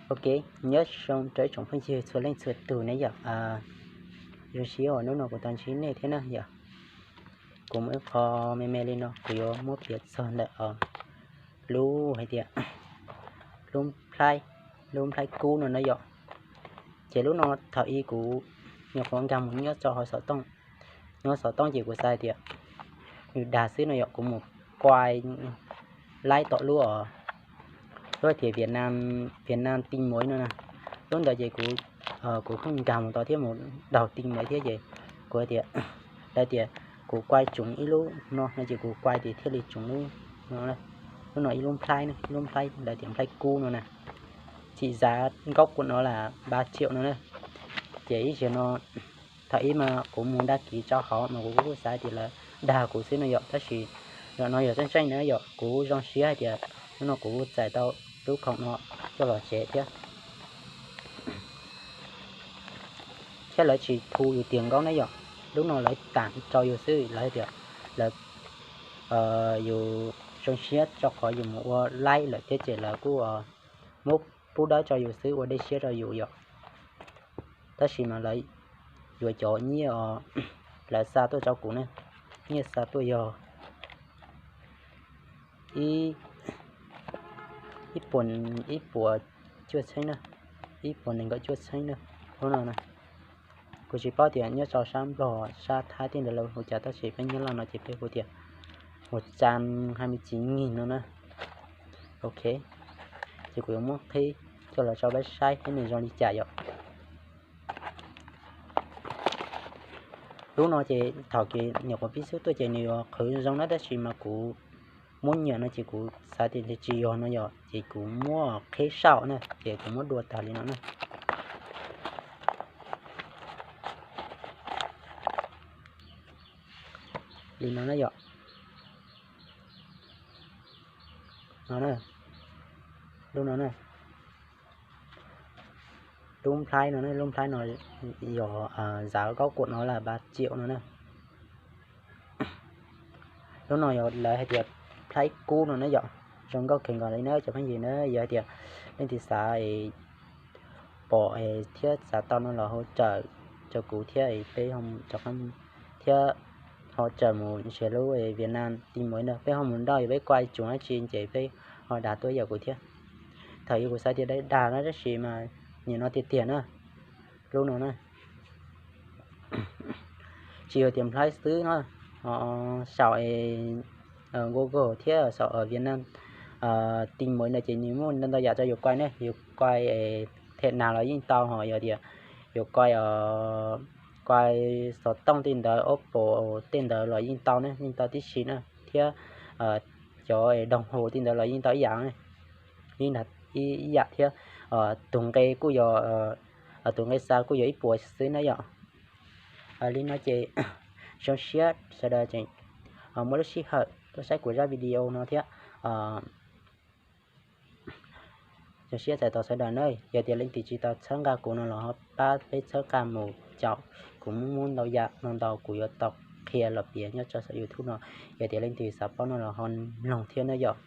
Ok, nyob zoo rau ib tsoom phooj ywg txhua leej txhua tus ne yom. Zoo siab uas hnub no kuv tau ntsib nej thiab na yom. Kuv muaj ib qho me me li no kuv yuav muab piav txog ntawm lub hais tias lub nplhaib, lub nplhaib kub no na yom. Ces lub no thaum ub kuv nyuam qhuav nkag mus nyob rau hauv xov tooj, nyob xov tooj ces kuv xav hais tias nws dag xwb no yom, kuv mus kuaj laib tom lub, lub tias Vietnam, Vietnam tìm mới no na. Lub ntawd ces kuv, kuv pheej nkag mus tod thiab mus đọc tìm mới thiab ces kuv hais tias, lawv tias kuv kuaj tsoom ib lub no no ces kuv kuaj tias thiaj li tsoom lub no, lub no ib lub nplhaib, ib lub nplhaib lawv tias nplhaib kub no na, trị giá gốc của nó là ba triệu no na. Ces ib zaug no thaum ub mas kuv mus đăng ký rau hauv mas kuv kuj xav tias lawv dag kuv xwb no yom, tab sis zaum no yog tseeb tseeb na yom, kuv zoo siab hais tias hnub no kuv txais tau lub khoom no coj los tsev thiab, thiab lawv tsis thu yus tiền gốc na yom. Lub no lawv tag rau yus xwb, lawv tias lawv, yus zoo siab rau qhov yus mus ua laib lawm thiab ces lawv kuj muab pub dawb rau yus xwb, ua dej siab rau yus yom. Tab sis mas lawv yuav cov nyiaj, lawv xa tuaj rau kuv ne, nyiaj xa tuaj yog ib, ib puas, ib puas cuaj txheeb na, ib puas nees nkaum cuaj txheeb na. Lub no na, kuv tsis paub tias nyob rau sab Nplog sab Thaib tej ntawd lawv hu cas, tab sis peb nyob Laj no ces peb hu tias một trăm hai mươi chín nghìn no na. Ok, ces kuv yuav muab qhib coj los rau peb saib thiab nws zoo li cas yom. Lub no ces thaum kis nyuam qhuav pib xub tuaj ces nws yuav qhwv zoo na, tab sis mas kuv muab nyiam no ces kuv xav tias tsis yog no yom, ces kuv muab qhib saum na, ces kuv muab dua tag li no na. Li no na yom. No na, lub no na, lub nplhaib no, lub nplhaib no yog giá gốc của nó là ba triệu no na. Lub no yog lawv hais tias nplhaib kub no na yom. Zoo nkauj kawg nkaus li na cov phooj ywg na, yog hais tias leej twg xav pom thiab xav tau no los hỗ trợ rau kuv thiab peb ho rov qab thiab hỗ trợ mus nrhiav lub Vietnam tìm mới na, peb ho mus nrauj, yog peb kuaj tsoom dab tsi ces peb ho dag tuaj yam kuv thiab. Thaum ub kuv xav tias dag dag na, tab sis mas nim no tiag tiag na, lub no na, tsis yog tias nplhaib xwb no, saum Google thiab saum Vietnam tìm mới no ces nws muaj ntau ntau yam rau yus kuaj ne, yus kuaj them nas los yeej tau, ho yog tias yus kuaj, kuaj xov tooj tej ntawd, Oppo tej ntawd los yeej tau ne, yeej tau tib si na, thiab cov đồng hồ tej ntawd los yeej tau ib yam, ib yam thiab. Tus nqe kuj yog, tus nqe xa kuj yog ib puas xwb na yom. Li no ces zoo siab sawv daws tseem muaj lub sij hawm tuaj saib kuv zaj video no thiab. Zoo siab txais tos sawv daws na, yog tias leej twg tsis tau txhawb nqa kuv no los ho pab peb txhawb nqa mus caum, kuv muaj muaj ntau yam no ntau kuv yuav tau qhia los piav nyob rau saum YouTube no. Yog tias leej twg xav paub no los ho mloog thiab na yom.